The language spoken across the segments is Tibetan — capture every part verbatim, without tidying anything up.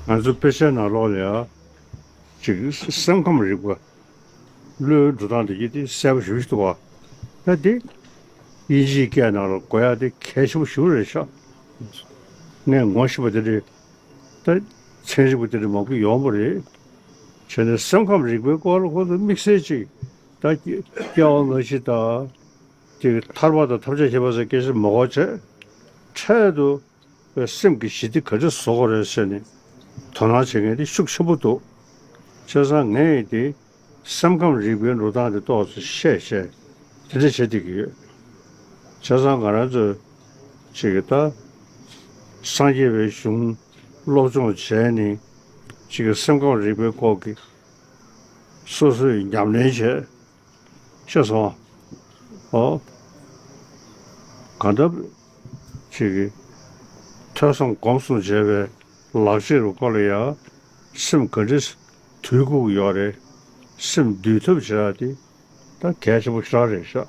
ང་ཚོ་དཔེ་ཆའི་ནང་ལོགས་ལ་ཡང་ཅིག་སེམས་ཁམས་རིག་པ། བློའི་འགྲོ་སྟངས་དེ་ཡིད་དེ་གསལ་པོ་ཞེ་པོ་ཞིག་འདུག་བ། ད་དེ་དབྱིན་ཇིའི་སྐད་ནང་ལ་གོ་ཡག་དེ་གལ་ཆེན་པོ་ཞེ་པོ་རེད་ཤག་ངས་ངོ་ཤེས་པ་དེ་འདྲའི་ད་ཚན་རིག་པ་དེ་འདྲ་མང་པོ་ཡོང་པ་རེད། བྱས་ནས་སེམས་ཁམས་རིག་པའི་སྐོར་ལ་ཁོ་ཚོ་དམིགས་བསལ་ཅིག་ད་སྐྱེ་བ་སྔ་ཕྱི་དང་དེ་ཐར་པ་དང་ཐམས་ཅད་མཁྱེན་པ་སོགས་སྐད་ཆ་མ་གོ་བྱས། འཕྲལ་དུ་པའི་སེམས་ཀྱི་ཞི་བདེ་ག་འདྲ་བཟོ་དགོས་རེད་ཟེར་ནས་དོ་སྣང་བྱེད་མཁན་དེ་ཤུགས་ཆེན་པོ་འདུག་བྱས་ཙང་ངས་དེ་སེམས་ཁམས་རིག་པའི་འགྲོ་སྟངས་དེ་ཏོག་ཙམ་བཤད་བཤད་དེ་འདྲ་བྱེད་བསྡད་ཀྱི་ཡོད། བྱས་ཙང་ང་རང་ཚོས་ཅིག་གི་ད་སངས་རྒྱས་པའི་གཞུང་སློབ་སྦྱོང་བྱས་ནས་ཅིག་གི་སེམས་ཁམས་རིག་པའི་སྐོར་གྱི་སོ་སོས་ཉམས་ལེན་བྱས། ཤེས་སོང་། ཨོ། གང་ལྟར་ཅིག་གི་ཐོས་བསམ་སྒོམ་གསུམ་བྱས་པའི་ལག་ཁྱེར་བའི་སྐོར་ལ་ཡང་སེམས་ག་འདྲ་དུལ་དགོས་ཀྱི་ཡོད་རེད། སེམས་འདུལ་ཐབས་བྱེད་ཡག་དེ་ད་གལ་ཆེན་པོ་ཞེ་དྲག་རེད་ཤག་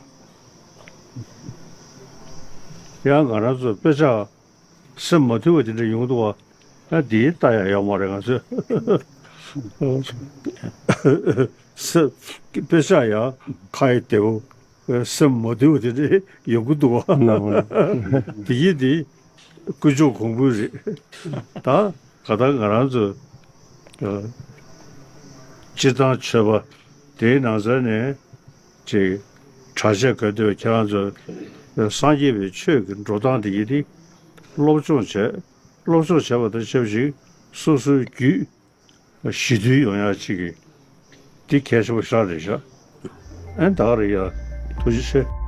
ཡང་ང་རང་ཚོ་དཔེ་ཆ་སེམས་མ་དུལ་བ་དེ་འདྲ་ཡོང་འདུག་བ། ཡང་འདིའི་ལྟ་ཡག་ཡོད་མ་རེད་ང་ཚོས། སེམས་དཔེ་ཆ་ཡང་ཁ་ཡི་བདེ་བོ། སེམས་མ་དུལ་བ་དེ་འདྲ་ཡོང་གི་འདུག་བ། དེ་ཡིན་དེ་དཀོན་མཆོག་གོང་བུ་རེད། ད་ག་ད་ང་རང་ཚོ་སྤྱིར་བཏང་ཆོས་པ་དེའི་ནང་ཚན་ནས་ཅིག་གྲྭ་ཆས་གོན་དུས་ཁྱེད་རང་ཚོ་སངས་རྒྱས་པའི་ཆོས་ཀྱི་འགྲོ་སྟངས་དེ་ཡིན་དེ་སློབ་སྦྱོང་བྱས། སློབ་སྦྱོང་བྱས་པ་དང་ཆབས་ཅིག་སོ་སོའི་རྒྱུད་ཞི་དུལ་ཡོང་ཡག་ཅིག་གི་འདི་གལ་ཆེན་པོ་ཞེ་དྲག་རེད་ཤག་ཨན་ད་ག་རེད་ཡ། ཐུགས་རྗེ་ཆེ།